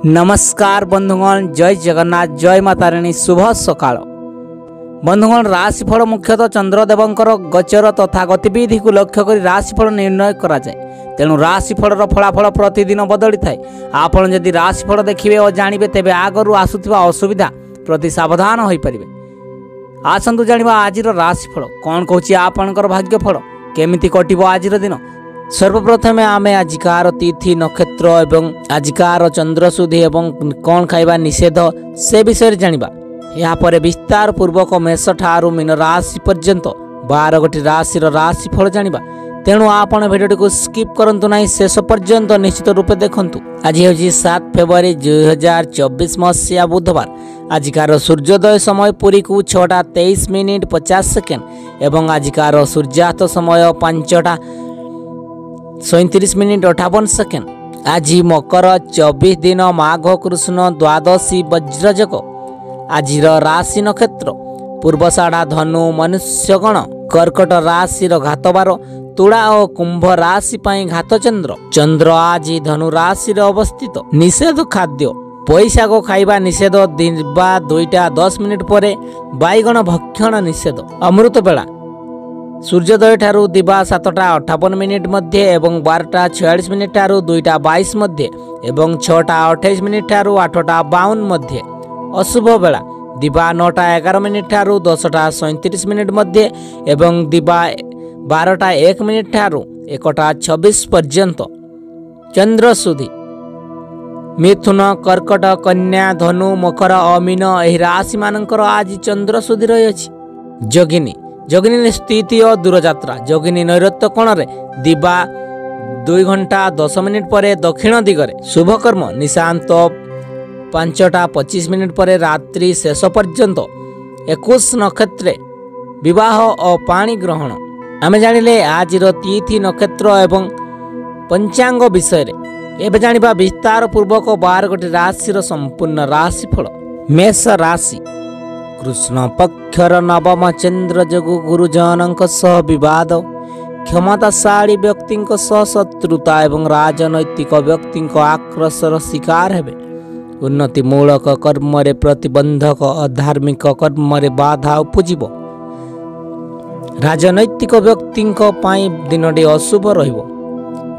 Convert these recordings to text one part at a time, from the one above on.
ନମସ୍କାର ବନ୍ଧୁଗଣ, ଜୟ ଜଗନ୍ନାଥ, ଜୟ ମା ତାରିଣୀ, ଶୁଭ ସକାଳ। ବନ୍ଧୁଗଣ, ରାଶିଫଳ ମୁଖ୍ୟତଃ ଚନ୍ଦ୍ରଦେବଙ୍କର ଗୋଚର ତଥା ଗତିବିଧିକୁ ଲକ୍ଷ୍ୟ କରି ରାଶିଫଳ ନିର୍ଣ୍ଣୟ କରାଯାଏ। ତେଣୁ ରାଶିଫଳର ଫଳାଫଳ ପ୍ରତିଦିନ ବଦଳିଥାଏ। ଆପଣ ଯଦି ରାଶିଫଳ ଦେଖିବେ ଓ ଜାଣିବେ, ତେବେ ଆଗରୁ ଆସୁଥିବା ଅସୁବିଧା ପ୍ରତି ସାବଧାନ ହୋଇପାରିବେ। ଆସନ୍ତୁ ଜାଣିବା ଆଜିର ରାଶିଫଳ କ'ଣ କହୁଛି, ଆପଣଙ୍କର ଭାଗ୍ୟଫଳ କେମିତି କଟିବ ଆଜିର ଦିନ। ସର୍ବପ୍ରଥମେ ଆମେ ଆଜିକାର ତିଥି, ନକ୍ଷତ୍ର ଏବଂ ଆଜିକାର ଚନ୍ଦ୍ରଶୁଦ୍ଧି ଏବଂ କ'ଣ ଖାଇବା ନିଷେଧ ସେ ବିଷୟରେ ଜାଣିବା। ଏହାପରେ ବିସ୍ତାର ପୂର୍ବକ ମେଷଠାରୁ ମୀନ ରାଶି ପର୍ଯ୍ୟନ୍ତ 12 ଗୋଟି ରାଶିର ରାଶିଫଳ ଜାଣିବା। ତେଣୁ ଆପଣ ଭିଡ଼ିଓଟିକୁ ସ୍କିପ୍ କରନ୍ତୁ ନାହିଁ, ଶେଷ ପର୍ଯ୍ୟନ୍ତ ନିଶ୍ଚିତ ରୂପେ ଦେଖନ୍ତୁ। ଆଜି ହେଉଛି 7 ଫେବୃଆରୀ 2024 ମସିହା ବୁଧବାର। ଆଜିକାର ସୂର୍ଯ୍ୟୋଦୟ ସମୟ ପୁରୀକୁ 6ଟା 23 ମିନିଟ୍ 50 ସେକେଣ୍ଡ ଏବଂ ଆଜିକାର ସୂର୍ଯ୍ୟାସ୍ତ ସମୟ 5ଟା 37 ମିନିଟ୍ 58 ସେକେଣ୍ଡ। ଆଜି ମକର 24 ଦିନ, ମାଘ କୃଷ୍ଣ ଦ୍ୱାଦଶୀ, ବଜ୍ରଯୋଗ। ଆଜିର ରାଶି ନକ୍ଷତ୍ର ପୂର୍ବଷାଢ଼ା, ଧନୁ, ମନୁଷ୍ୟଗଣ, କର୍କଟ ରାଶିର ଘାତବାର, ତୁଳା ଓ କୁମ୍ଭ ରାଶି ପାଇଁ ଘାତଚନ୍ଦ୍ର। ଚନ୍ଦ୍ର ଆଜି ଧନୁ ରାଶିରେ ଅବସ୍ଥିତ। ନିଷେଧ ଖାଦ୍ୟ ପୋଇଶାଗ ଖାଇବା ନିଷେଧ ଦିବା 2ଟା 10 ମିନିଟ୍ ପରେ, ବାଇଗଣ ଭକ୍ଷଣ ନିଷେଧ। ଅମୃତ ବେଳା ସୂର୍ଯ୍ୟୋଦୟ ଠାରୁ ଦିବା 7ଟା 58 ମିନିଟ୍ ମଧ୍ୟେ ଏବଂ 12ଟା 46 ମିନିଟ୍ ଠାରୁ 2ଟା 22 ମଧ୍ୟେ ଏବଂ 6ଟା 28 ମିନିଟ୍ ଠାରୁ 8ଟା 52 ମଧ୍ୟେ। ଅଶୁଭ ବେଳା ଦିବା 9ଟା 11 ମିନିଟ୍ ଠାରୁ 10ଟା 37 ମିନିଟ୍ ମଧ୍ୟେ ଏବଂ ଦିବା 12ଟା 1 ମିନିଟ୍ ଠାରୁ 1ଟା 26 ପର୍ଯ୍ୟନ୍ତ। ଚନ୍ଦ୍ରଶୁଦ୍ଧି ମିଥୁନ, କର୍କଟ, କନ୍ୟା, ଧନୁ, ମକର ଓ ମୀନ ଏହି ରାଶିମାନଙ୍କର ଆଜି ଚନ୍ଦ୍ରଶୁଦ୍ଧି ରହିଅଛି। ଯୋଗିନୀ ଯୋଗିନୀ ସ୍ଥିତି ଓ ଦୂରଯାତ୍ରା। ଯୋଗିନୀ ନୈଋତ୍ୟ କୋଣରେ ଦିବା 2 ଘଣ୍ଟା 10 ମିନିଟ୍ ପରେ ଦକ୍ଷିଣ ଦିଗରେ। ଶୁଭକର୍ମ ନିଶାନ୍ତ 5ଟା 25 ମିନିଟ୍ ପରେ ରାତ୍ରି ଶେଷ ପର୍ଯ୍ୟନ୍ତ। 21 ନକ୍ଷତ୍ରେ ବିବାହ ଓ ପାଣି ଗ୍ରହଣ। ଆମେ ଜାଣିଲେ ଆଜିର ତିଥି, ନକ୍ଷତ୍ର ଏବଂ ପଞ୍ଚାଙ୍ଗ ବିଷୟରେ। ଏବେ ଜାଣିବା ବିସ୍ତାର ପୂର୍ବକ 12 ଗୋଟି ରାଶିର ସମ୍ପୂର୍ଣ୍ଣ ରାଶିଫଳ। ମେଷ ରାଶି, କୃଷ୍ଣ ପକ୍ଷର ନବମ ଚନ୍ଦ୍ର ଯୋଗୁଁ ଗୁରୁଜନଙ୍କ ସହ ବିବାଦ, କ୍ଷମତାଶାଳୀ ବ୍ୟକ୍ତିଙ୍କ ସହ ଶତ୍ରୁତା ଏବଂ ରାଜନୈତିକ ବ୍ୟକ୍ତିଙ୍କ ଆକ୍ରୋଶର ଶିକାର ହେବେ। ଉନ୍ନତିମୂଳକ କର୍ମରେ ପ୍ରତିବନ୍ଧକ, ଅଧାର୍ମିକ କର୍ମରେ ବାଧା ଉପୁଜିବ। ରାଜନୈତିକ ବ୍ୟକ୍ତିଙ୍କ ପାଇଁ ଦିନଟି ଅଶୁଭ ରହିବ।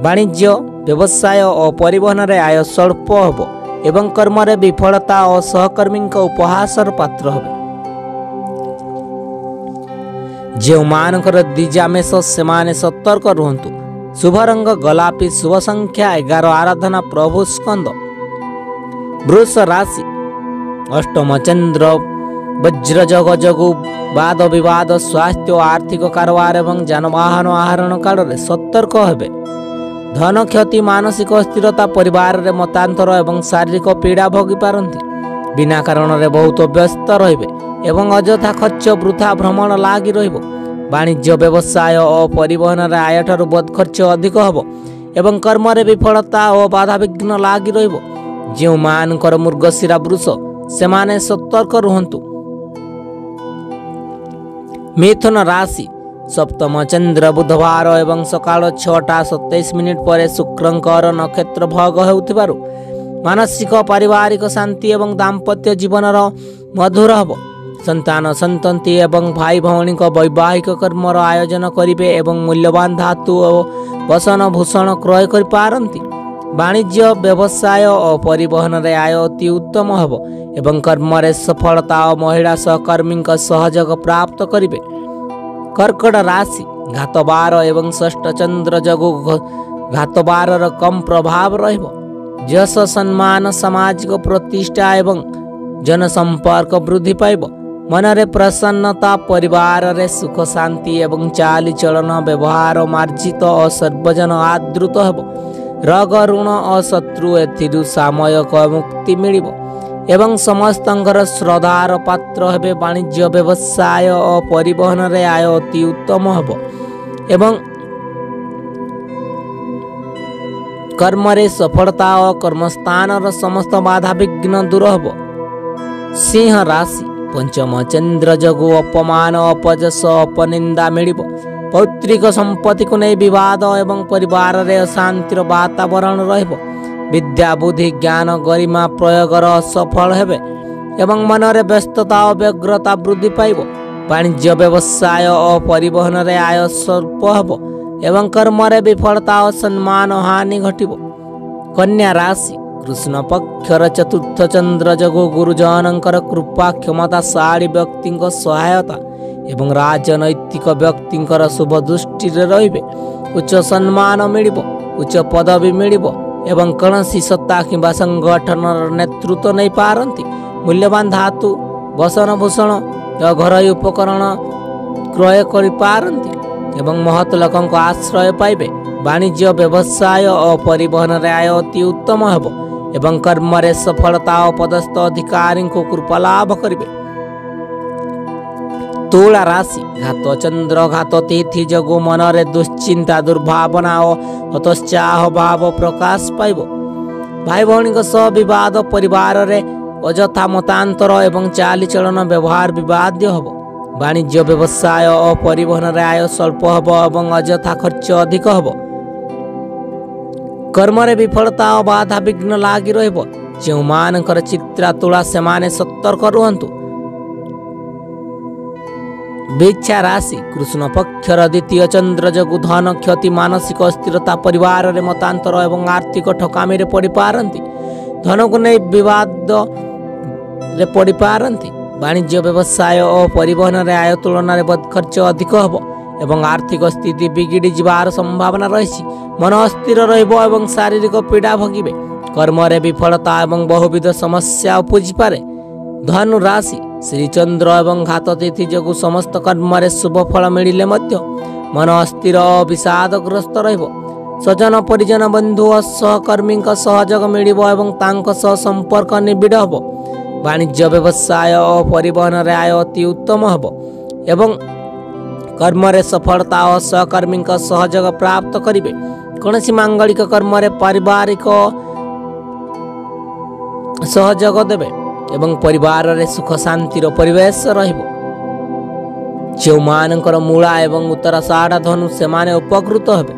ବାଣିଜ୍ୟ, ବ୍ୟବସାୟ ଓ ପରିବହନରେ ଆୟ ସ୍ୱଳ୍ପ ହେବ ଏବଂ କର୍ମରେ ବିଫଳତା ଓ ସହକର୍ମୀଙ୍କ ଉପହାସର ପାତ୍ର ହେବେ। ଯେଉଁମାନଙ୍କର ଦ୍ୱିଜାମେଷ, ସେମାନେ ସତର୍କ ରୁହନ୍ତୁ। ଶୁଭ ରଙ୍ଗ ଗୋଲାପୀ, ଶୁଭ ସଂଖ୍ୟା 11, ଆରାଧନା ପ୍ରଭୁ ସ୍କନ୍ଦ। ବୃଷ ରାଶି, ଅଷ୍ଟମ ଚନ୍ଦ୍ର ବଜ୍ରଯୋଗ ଯୋଗୁଁ ବାଦ ବିବାଦ, ସ୍ୱାସ୍ଥ୍ୟ, ଆର୍ଥିକ କାରବାର ଏବଂ ଯାନବାହନ ଆହରଣ କାଳରେ ସତର୍କ ହେବେ। ଧନ କ୍ଷତି, ମାନସିକ ଅସ୍ଥିରତା, ପରିବାରରେ ମତାନ୍ତର ଏବଂ ଶାରୀରିକ ପୀଡ଼ା ଭୋଗି ପାରନ୍ତି। ବିନା କାରଣରେ ବହୁତ ବ୍ୟସ୍ତ ରହିବେ ଏବଂ ଅଯଥା ଖର୍ଚ୍ଚ, ବୃଥା ଭ୍ରମଣ ଲାଗି ରହିବ। ବାଣିଜ୍ୟ, ବ୍ୟବସାୟ ଓ ପରିବହନରେ ଆୟଠାରୁ ଖର୍ଚ୍ଚ ଅଧିକ ହେବ ଏବଂ କର୍ମରେ ବିଫଳତା ଓ ବାଧାବିଘ୍ନ ଲାଗି ରହିବ। ଯେଉଁମାନଙ୍କର ମୃଗଶିରା ବୃଷ, ସେମାନେ ସତର୍କ ରୁହନ୍ତୁ। ମିଥୁନ ରାଶି, ସପ୍ତମ ଚନ୍ଦ୍ର ବୁଧବାର ଏବଂ ସକାଳ 6ଟା 27 ମିନିଟ୍ ପରେ ଶୁକ୍ରଙ୍କର ନକ୍ଷତ୍ର ଭୋଗ ହେଉଥିବାରୁ ମାନସିକ ପାରିବାରିକ ଶାନ୍ତି ଏବଂ ଦାମ୍ପତ୍ୟ ଜୀବନର ମଧୁର ହେବ। ସନ୍ତାନ ସନ୍ତତି ଏବଂ ଭାଇ ଭଉଣୀଙ୍କ ବୈବାହିକ କର୍ମର ଆୟୋଜନ କରିବେ ଏବଂ ମୂଲ୍ୟବାନ ଧାତୁ ଓ ବସନ ଭୂଷଣ କ୍ରୟ କରିପାରନ୍ତି। ବାଣିଜ୍ୟ, ବ୍ୟବସାୟ ଓ ପରିବହନରେ ଆୟ ଅତି ଉତ୍ତମ ହେବ ଏବଂ କର୍ମରେ ସଫଳତା ଓ ମହିଳା ସହକର୍ମୀଙ୍କ ସହଯୋଗ ପ୍ରାପ୍ତ କରିବେ। କର୍କଟ ରାଶି, ଘାତବାର ଏବଂ ଷଷ୍ଠ ଚନ୍ଦ୍ର ଯୋଗୁଁ ଘାତବାରର କମ୍ ପ୍ରଭାବ ରହିବ। ଯଶ, ସମ୍ମାନ, ସାମାଜିକ ପ୍ରତିଷ୍ଠା ଏବଂ ଜନସମ୍ପର୍କ ବୃଦ୍ଧି ପାଇବ। ମନରେ ପ୍ରସନ୍ନତା, ପରିବାରରେ ସୁଖ ଶାନ୍ତି ଏବଂ ଚାଲିଚଳନ ବ୍ୟବହାର ମାର୍ଜିତ ଓ ସର୍ବଜନ ଆଦୃତ ହେବ। ରୋଗ, ଋଣ ଓ ଶତ୍ରୁ ଏଥିରୁ ସାମୟିକ ମୁକ୍ତି ମିଳିବ ଏବଂ ସମସ୍ତଙ୍କର ଶ୍ରଦ୍ଧାର ପାତ୍ର ହେବେ। ବାଣିଜ୍ୟ, ବ୍ୟବସାୟ ଓ ପରିବହନରେ ଆୟ ଅତି ଉତ୍ତମ ହେବ ଏବଂ କର୍ମରେ ସଫଳତା ଓ କର୍ମସ୍ଥାନର ସମସ୍ତ ବାଧାବିଘ୍ନ ଦୂର ହେବ। ସିଂହ ରାଶି, ପଞ୍ଚମ ଚନ୍ଦ୍ର ଯୋଗୁଁ ଅପମାନ, ଅପଯଶ, ଅପନିନ୍ଦା ମିଳିବ। ପୈତୃକ ସମ୍ପତ୍ତିକୁ ନେଇ ବିବାଦ ଏବଂ ପରିବାରରେ ଅଶାନ୍ତିର ବାତାବରଣ ରହିବ। ବିଦ୍ୟା, ବୁଦ୍ଧି, ଜ୍ଞାନ, ଗରିମା ପ୍ରୟୋଗର ସଫଳ ହେବେ ଏବଂ ମନରେ ବ୍ୟସ୍ତତା ଓ ବ୍ୟଗ୍ରତା ବୃଦ୍ଧି ପାଇବ। ବାଣିଜ୍ୟ, ବ୍ୟବସାୟ ଓ ପରିବହନରେ ଆୟ ସ୍ୱଳ୍ପ ହେବ ଏବଂ କର୍ମରେ ବିଫଳତା ଓ ସମ୍ମାନ ହାନି ଘଟିବ। କନ୍ୟା ରାଶି, କୃଷ୍ଣ ପକ୍ଷର ଚତୁର୍ଥ ଚନ୍ଦ୍ର ଯୋଗୁଁ ଗୁରୁଜନଙ୍କର କୃପା, କ୍ଷମତାଶାଳୀ ବ୍ୟକ୍ତିଙ୍କ ସହାୟତା ଏବଂ ରାଜନୈତିକ ବ୍ୟକ୍ତିଙ୍କର ଶୁଭ ଦୃଷ୍ଟିରେ ରହିବେ। ଉଚ୍ଚ ସମ୍ମାନ ମିଳିବ, ଉଚ୍ଚ ପଦବୀ ମିଳିବ ଏବଂ କୌଣସି ସତ୍ତା କିମ୍ବା ସଂଗଠନର ନେତୃତ୍ୱ ନେଇପାରନ୍ତି। ମୂଲ୍ୟବାନ ଧାତୁ, ବସନ ଭୂଷଣ ଓ ଘରୋଇ ଉପକରଣ କ୍ରୟ କରିପାରନ୍ତି ଏବଂ ମହତ ଲୋକଙ୍କ ଆଶ୍ରୟ ପାଇବେ। ବାଣିଜ୍ୟ, ବ୍ୟବସାୟ ଓ ପରିବହନରେ ଆୟ ଅତି ଉତ୍ତମ ହେବ ଏବଂ କର୍ମରେ ସଫଳତା ଓ ପଦସ୍ଥ ଅଧିକାରୀଙ୍କୁ କୃପା ଲାଭ କରିବେ। ତୁଳା ରାଶି, ଘାତ ଚନ୍ଦ୍ର ଘାତ ତିଥି ଯୋଗୁଁ ମନରେ ଦୁଶ୍ଚିନ୍ତା, ଦୁର୍ଭାବନା ଓ ହତୋତ୍ସାହ ଭାବ ପ୍ରକାଶ ପାଇବ। ଭାଇ ଭଉଣୀଙ୍କ ସହ ବିବାଦ, ପରିବାରରେ ଅଯଥା ମତାନ୍ତର ଏବଂ ଚାଲିଚଳନ ବ୍ୟବହାର ବିବାଦ୍ୟ ହେବ। ବାଣିଜ୍ୟ, ବ୍ୟବସାୟ ଓ ପରିବହନରେ ଆୟ ସ୍ୱଳ୍ପ ହେବ ଏବଂ ଅଯଥା ଖର୍ଚ୍ଚ ଅଧିକ ହେବ। କର୍ମରେ ବିଫଳତା ଓ ବାଧାବିଘ୍ନ ଲାଗି ରହିବ। ଯେଉଁମାନଙ୍କର ଚିତ୍ରା ତୁଳା, ସେମାନେ ସତର୍କ ରୁହନ୍ତୁ। ବିଛା ରାଶି, କୃଷ୍ଣ ପକ୍ଷର ଦ୍ୱିତୀୟ ଚନ୍ଦ୍ର ଯୋଗୁଁ ଧନ କ୍ଷତି, ମାନସିକ ଅସ୍ଥିରତା, ପରିବାରରେ ମତାନ୍ତର ଏବଂ ଆର୍ଥିକ ଠକାମିରେ ପଡ଼ିପାରନ୍ତି। ଧନକୁ ନେଇ ବିବାଦରେ ପଡ଼ିପାରନ୍ତି। ବାଣିଜ୍ୟ, ବ୍ୟବସାୟ ଓ ପରିବହନରେ ଆୟ ତୁଳନାରେ ଖର୍ଚ୍ଚ ଅଧିକ ହେବ ଏବଂ ଆର୍ଥିକ ସ୍ଥିତି ବିଗିଡ଼ି ଯିବାର ସମ୍ଭାବନା ରହିଛି। ମନ ଅସ୍ଥିର ରହିବ ଏବଂ ଶାରୀରିକ ପୀଡ଼ା ଭୋଗିବେ। କର୍ମରେ ବିଫଳତା ଏବଂ ବହୁବିଧ ସମସ୍ୟା ଉପୁଜିପାରେ। ଧନୁ ରାଶି, ଶ୍ରୀଚନ୍ଦ୍ର ଏବଂ ଘାତ ତିଥି ଯୋଗୁଁ ସମସ୍ତ କର୍ମରେ ଶୁଭ ଫଳ ମିଳିଲେ ମଧ୍ୟ ମନ ଅସ୍ଥିର ଓ ବିଷାଦଗ୍ରସ୍ତ ରହିବ। ସ୍ୱଜନ, ପରିଜନ, ବନ୍ଧୁ ଓ ସହକର୍ମୀଙ୍କ ସହଯୋଗ ମିଳିବ ଏବଂ ତାଙ୍କ ସହ ସମ୍ପର୍କ ନିବିଡ଼ ହେବ। ବାଣିଜ୍ୟ, ବ୍ୟବସାୟ ଓ ପରିବହନରେ ଆୟ ଅତି ଉତ୍ତମ ହେବ ଏବଂ କର୍ମରେ ସଫଳତା ଓ ସହକର୍ମୀଙ୍କ ସହଯୋଗ ପ୍ରାପ୍ତ କରିବେ। କୌଣସି ମାଙ୍ଗଳିକ କର୍ମରେ ପାରିବାରିକ ସହଯୋଗ ଦେବେ ଏବଂ ପରିବାରରେ ସୁଖ ଶାନ୍ତିର ପରିବେଶ ରହିବ। ଯେଉଁମାନଙ୍କର ମୂଳା ଏବଂ ଉତ୍ତରାଷାଢ଼ ଧନୁ, ସେମାନେ ଉପକୃତ ହେବେ।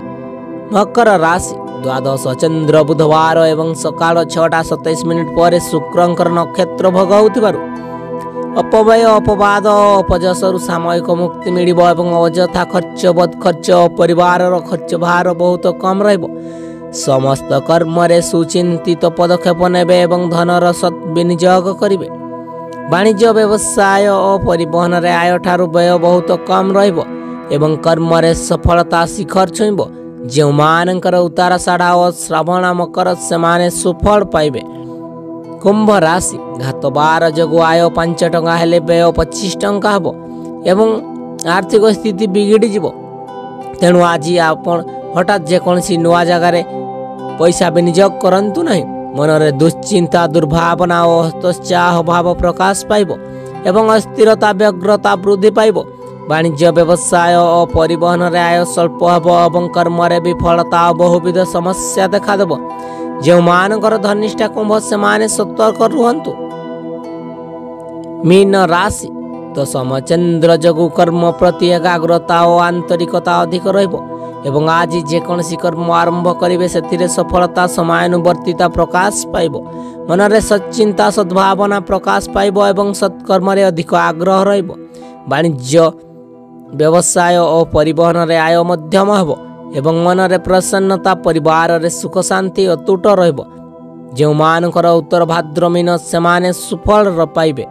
ମକର ରାଶି, ଦ୍ୱାଦଶ ଚନ୍ଦ୍ର ବୁଧବାର ଏବଂ ସକାଳ 6ଟା 27 ମିନିଟ୍ ପରେ ଶୁକ୍ରଙ୍କର ନକ୍ଷତ୍ର ଭୋଗ ହେଉଥିବାରୁ ଅପବ୍ୟୟ, ଅପବାଦ ଓ ଅପଯଶରୁ ସାମୟିକ ମୁକ୍ତି ମିଳିବ ଏବଂ ଅଯଥା ଖର୍ଚ୍ଚ, ବଦ୍ ଖର୍ଚ୍ଚ ଓ ପରିବାରର ଖର୍ଚ୍ଚ ଭାର ବହୁତ କମ୍ ରହିବ। ସମସ୍ତ କର୍ମରେ ସୁଚିନ୍ତିତ ପଦକ୍ଷେପ ନେବେ ଏବଂ ଧନର ସଦ୍ବିନିଯୋଗ କରିବେ। ବାଣିଜ୍ୟ, ବ୍ୟବସାୟ ଓ ପରିବହନରେ ଆୟଠାରୁ ବ୍ୟୟ ବହୁତ କମ୍ ରହିବ ଏବଂ କର୍ମରେ ସଫଳତା ଶିଖର ଛୁଇଁବ। ଯେଉଁମାନଙ୍କର ଉତ୍ତରାଷାଢ଼ା ଓ ଶ୍ରବଣ ମକର, ସେମାନେ ସୁଫଳ ପାଇବେ। କୁମ୍ଭ ରାଶି, ଘାତ 12 ଯୋଗୁଁ ଆୟ 5 ଟଙ୍କା ହେଲେ ବ୍ୟୟ 25 ଟଙ୍କା ହେବ ଏବଂ ଆର୍ଥିକ ସ୍ଥିତି ବିଗିଡ଼ିଯିବ। ତେଣୁ ଆଜି ଆପଣ ହଠାତ୍ ଯେକୌଣସି ନୂଆ ଜାଗାରେ ପଇସା ବିନିଯୋଗ କରନ୍ତୁ ନାହିଁ। ମନରେ ଦୁଶ୍ଚିନ୍ତା, ଦୁର୍ଭାବନା ଓ ହତୋତ୍ସାହ ଭାବ ପ୍ରକାଶ ପାଇବ ଏବଂ ଅସ୍ଥିରତା, ବ୍ୟଗ୍ରତା ବୃଦ୍ଧି ପାଇବ। ବାଣିଜ୍ୟ, ବ୍ୟବସାୟ ଓ ପରିବହନରେ ଆୟ ସ୍ୱଳ୍ପ ହେବ ଏବଂ କର୍ମରେ ବିଫଳତା ଓ ବହୁବିଧ ସମସ୍ୟା ଦେଖାଦେବ। ଯେଉଁମାନଙ୍କର ଧନିଷ୍ଠା କୁମ୍ଭ, ସେମାନେ ସତର୍କ ରୁହନ୍ତୁ। ମୀନ ରାଶି, ଦଶମ ଚନ୍ଦ୍ର ଯୋଗୁଁ କର୍ମ ପ୍ରତି ଏକାଗ୍ରତା ଓ ଆନ୍ତରିକତା ଅଧିକ ରହିବ ଏବଂ ଆଜି ଯେକୌଣସି କର୍ମ ଆରମ୍ଭ କରିବେ, ସେଥିରେ ସଫଳତା, ସମୟାନୁବର୍ତ୍ତିତା ପ୍ରକାଶ ପାଇବ। ମନରେ ସଚ୍ଚିନ୍ତା, ସଦ୍ଭାବନା ପ୍ରକାଶ ପାଇବ ଏବଂ ସତ୍କର୍ମରେ ଅଧିକ ଆଗ୍ରହ ରହିବ। ବାଣିଜ୍ୟ, ବ୍ୟବସାୟ ଓ ପରିବହନରେ ଆୟ ମଧ୍ୟମ ହେବ ଏବଂ ମନରେ ପ୍ରସନ୍ନତା, ପରିବାରରେ ସୁଖ ଶାନ୍ତି ଅତୁଟ ରହିବ। ଯେଉଁମାନଙ୍କର ଉତ୍ତର ଭାଦ୍ର ମୀନ, ସେମାନେ ସୁଫଳ ପାଇବେ।